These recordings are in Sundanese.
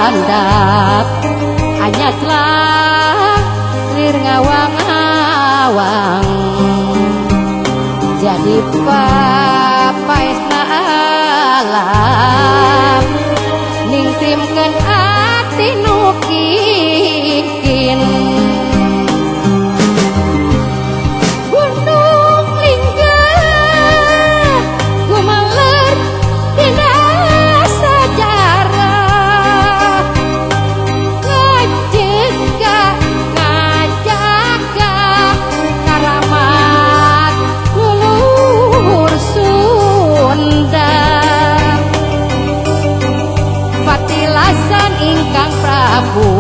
handap anyatlah lir ngawang-awang jadi papaesna alam ningtrimkeun ati nu kikin. Gunung Lingga gumeler dina sajarah ngajega ngajaga karamat leluhur Sunda. Patilasan ingkang Prabu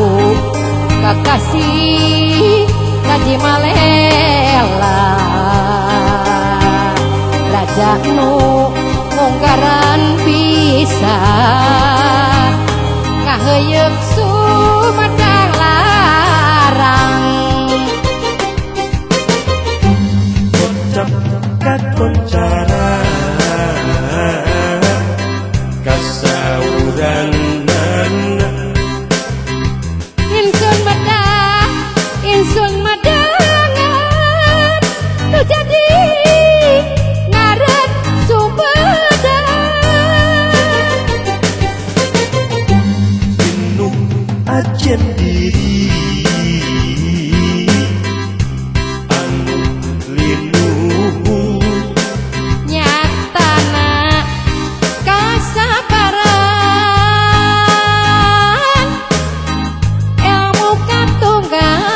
kakasih Tajimalela raja nu munggaran bisa ngaheuyeuk Sumedang Larang. Kocap kakoncara kasauranana Insun madah, insun madangan nu jadi ngaran Sumedang. Pinuh ajen diri anu linuhung Nyatana kasabaran ilmu katunggalan.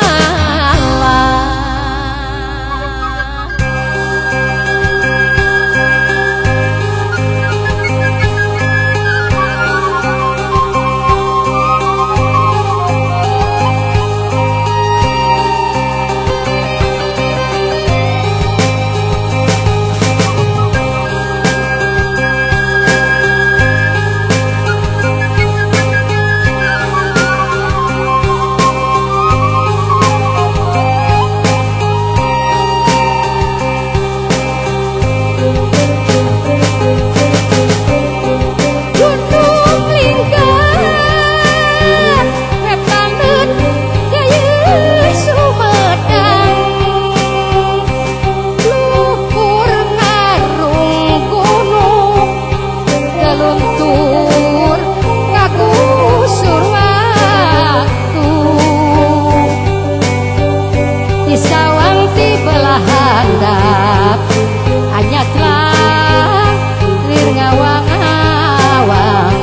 Gunung Lingga wetaneun gayeuh Sumedang luhur ngarung gunung teluntur ngagusur waktu di sawang ti belah handap anyatlah lir ngawang-awang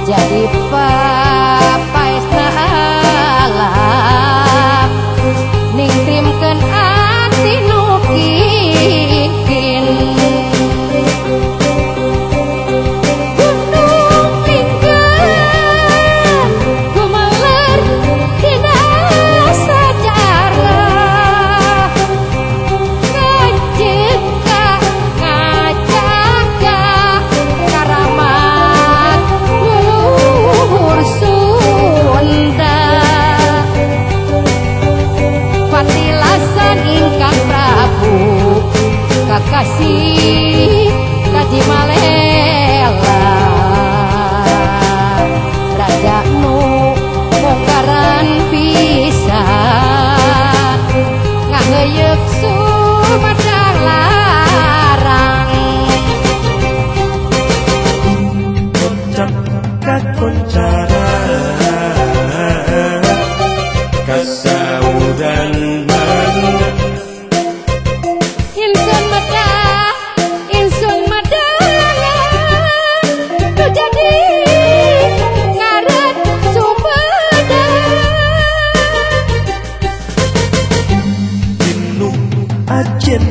jadi papaesna alam ningtrimkeun ati nu kikin. Gunung Lingga gumeler dina sajarah ngajega ngajaga karamat leluhur Sunda. Patilasan ingkang Prabu kakasih Tajimalela raja nu munggaran bisa ngaheuyeuk Sumedang Larang. Kocap kakoncara kasauranana Insun madah, insun madangan nu jadi ngaran Sumedang. Pinuh ajen